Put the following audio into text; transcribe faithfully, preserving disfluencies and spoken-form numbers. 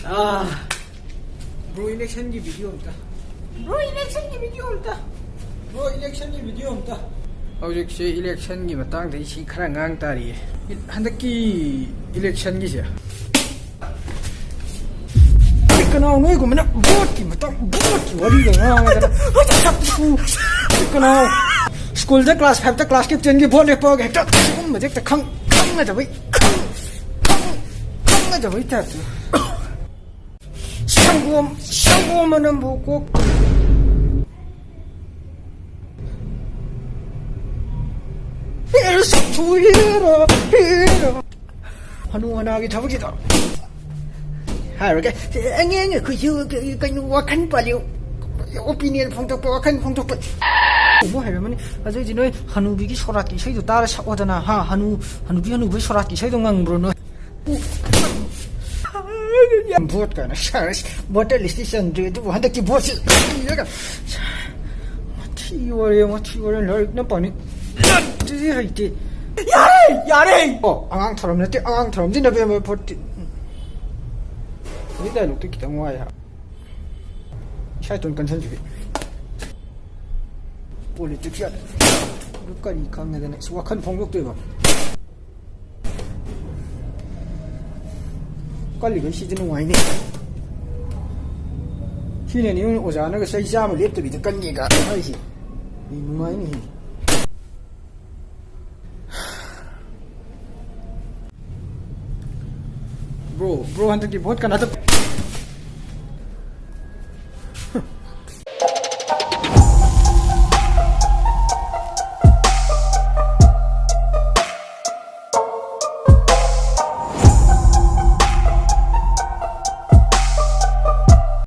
ꯑꯥ, bro, ꯏꯂꯦꯛꯁꯟꯒꯤ video ꯑꯝꯇ꯫ Bro, ꯏꯂꯦꯛꯁꯟꯒꯤ video ꯑꯝꯇ꯫ Bro, ꯏꯂꯦꯛꯁꯟꯒꯤ video ꯑꯝꯇ꯫ ꯍꯧꯖꯤꯛꯁꯤ ꯏꯂꯦꯛꯁꯟꯒꯤ ꯃꯇꯥꯡꯗ ꯑꯩ ꯁꯤ ꯈꯔ ꯉꯥꯡ ꯇꯥꯔꯤꯌꯦ꯫ ꯍꯟꯗꯛꯀꯤ ꯏꯂꯦꯛꯁꯟꯒꯤꯁꯦ꯫ ꯑꯩ ꯀꯅꯥ ꯅꯣꯏꯒꯨꯝꯕꯅ ꯚꯣꯠꯀꯤ ꯃꯇꯥꯡ, ꯚꯣꯠꯀꯤ ꯋꯥꯔꯤꯒ ꯉꯥꯡꯉꯗꯅ꯫ ꯑꯩ ꯀꯅꯥ ꯁ꯭ꯀꯨꯜꯗ ꯀ꯭ꯂꯥꯁ ꯐꯥꯏꯚꯇ ꯀ꯭ꯂꯥꯁ ꯀꯦꯞꯇꯦꯟꯒꯤ ꯚꯣꯠ ꯂꯦꯞꯄꯒ ꯍꯦꯛꯇ ꯁꯤꯒꯨꯝꯕꯁꯦ ꯍꯦꯛꯇ ꯈꯪ-, ꯈꯪꯒꯗꯕꯩ, ꯈꯪ-, ꯈꯪ-, ꯈꯪꯒꯗꯕꯩ ꯇꯥꯏꯞꯇ꯫ ꯁꯪꯒꯣꯝ, ꯁꯪꯒꯣꯝ ꯃꯅꯝꯕꯨ ꯀꯣꯛ꯫ ꯍꯦꯔꯥ, ꯁꯛꯊꯨ, ꯍꯦꯔꯥ, ꯍꯦꯔꯥ꯫ ꯍꯅꯨ ꯍꯅꯥꯒꯤ ꯊꯕꯛꯁꯤꯗ ꯍꯥꯏꯔꯒꯦ꯫ ꯑꯉꯥꯡ ꯑꯩꯈꯣꯏꯁꯨ ꯀꯩꯅꯣ ꯋꯥꯈꯜ ꯄꯥꯜꯂꯤ, ꯑꯣꯄꯤꯅꯤꯌꯟ ꯐꯣꯡꯗꯣꯛꯄ, ꯋꯥꯈꯜ ꯐꯣꯡꯗꯣꯛꯄ꯫ ꯑꯃꯨꯛ ꯍꯥꯏꯔꯝꯃꯅꯤ꯫ ꯑꯗꯨꯏꯗꯤ ꯅꯣꯏ ꯍꯅꯨꯕꯤꯒꯤ ꯁꯣꯔꯥꯠꯀꯤ ꯏꯁꯩꯗꯣ ꯇꯥꯔ ꯁꯛꯑꯣꯗꯅ, ꯍꯥ? ꯍꯅꯨ, ꯍꯅꯨꯕꯤ ꯍꯅꯨꯕꯒꯤ ꯁꯣꯔꯥꯠꯀꯤ ꯏꯁꯩꯗꯣ ꯉꯪꯕ꯭ꯔꯣ ꯅꯣꯏ? ꯌꯥꯝ ꯚꯣꯠ ꯀꯥꯏꯅ ꯁꯥꯔꯁꯤ꯫ ꯚꯣꯇꯔ ꯂꯤꯁꯇꯤ ꯆꯟꯗ꯭ꯔꯤ, ꯑꯗꯨꯕꯨ ꯍꯟꯗꯛꯇꯤ ꯚꯣꯠꯁꯤ ꯏꯔꯒ ꯃꯊꯤ ꯋꯥꯔꯦ, ꯃꯊꯤ ꯋꯥꯔꯦ, ꯂꯥꯏꯔꯤꯛꯅ ꯄꯥꯅꯤ꯫ ꯂꯥꯏꯔꯤꯛꯇꯨꯗꯤ ꯍꯩꯇꯦ꯫ ꯌꯥꯔꯦ! ꯌꯥꯔꯦ! ꯑꯣ, ꯑꯉꯥꯡ ꯊꯧꯔꯝ ꯅꯠꯇꯦ, ꯑꯉꯥꯡ ꯊꯧꯔꯝꯗꯤ November fourteen꯫ ꯎꯝ꯫ ꯍꯧꯖꯤꯛ ꯗꯥꯏꯂꯣꯛꯇꯤ ꯈꯤꯇꯪ ꯋꯥꯏ ꯍꯥ꯫ ꯏꯁꯥ ꯏꯇꯣꯟ ꯀꯟꯁꯟꯈꯤꯕꯤ꯫ ꯄꯣꯂꯤꯇꯤꯛꯁ ꯌꯥꯗꯦ꯫ ꯑꯗꯨ ꯀꯔꯤ ꯈꯪꯉꯦꯗꯅ ꯏꯁ ꯋꯥꯈꯜ ꯐꯣꯡꯗꯣꯛꯇꯣꯏꯕ? ꯀꯜꯂꯤꯈꯩ ꯁꯤꯗꯤ ꯅꯨꯡꯉꯥꯏꯅꯤ꯫ ꯁꯤꯅꯅꯤ ꯑꯣꯖꯥꯅꯒ ꯆꯍꯤ ꯆꯥꯝꯃ ꯂꯦꯞꯇꯕꯤꯗ ꯀꯟꯒꯦꯒ ꯍꯥꯏꯁꯦ꯫ ꯅꯨꯡꯉꯥꯏꯅꯤ꯫ ꯕ꯭ꯔꯣ, ꯕ꯭ꯔꯣ, ꯍꯟꯗꯛꯀꯤ ꯚꯣꯠ ꯀꯅꯥꯗ?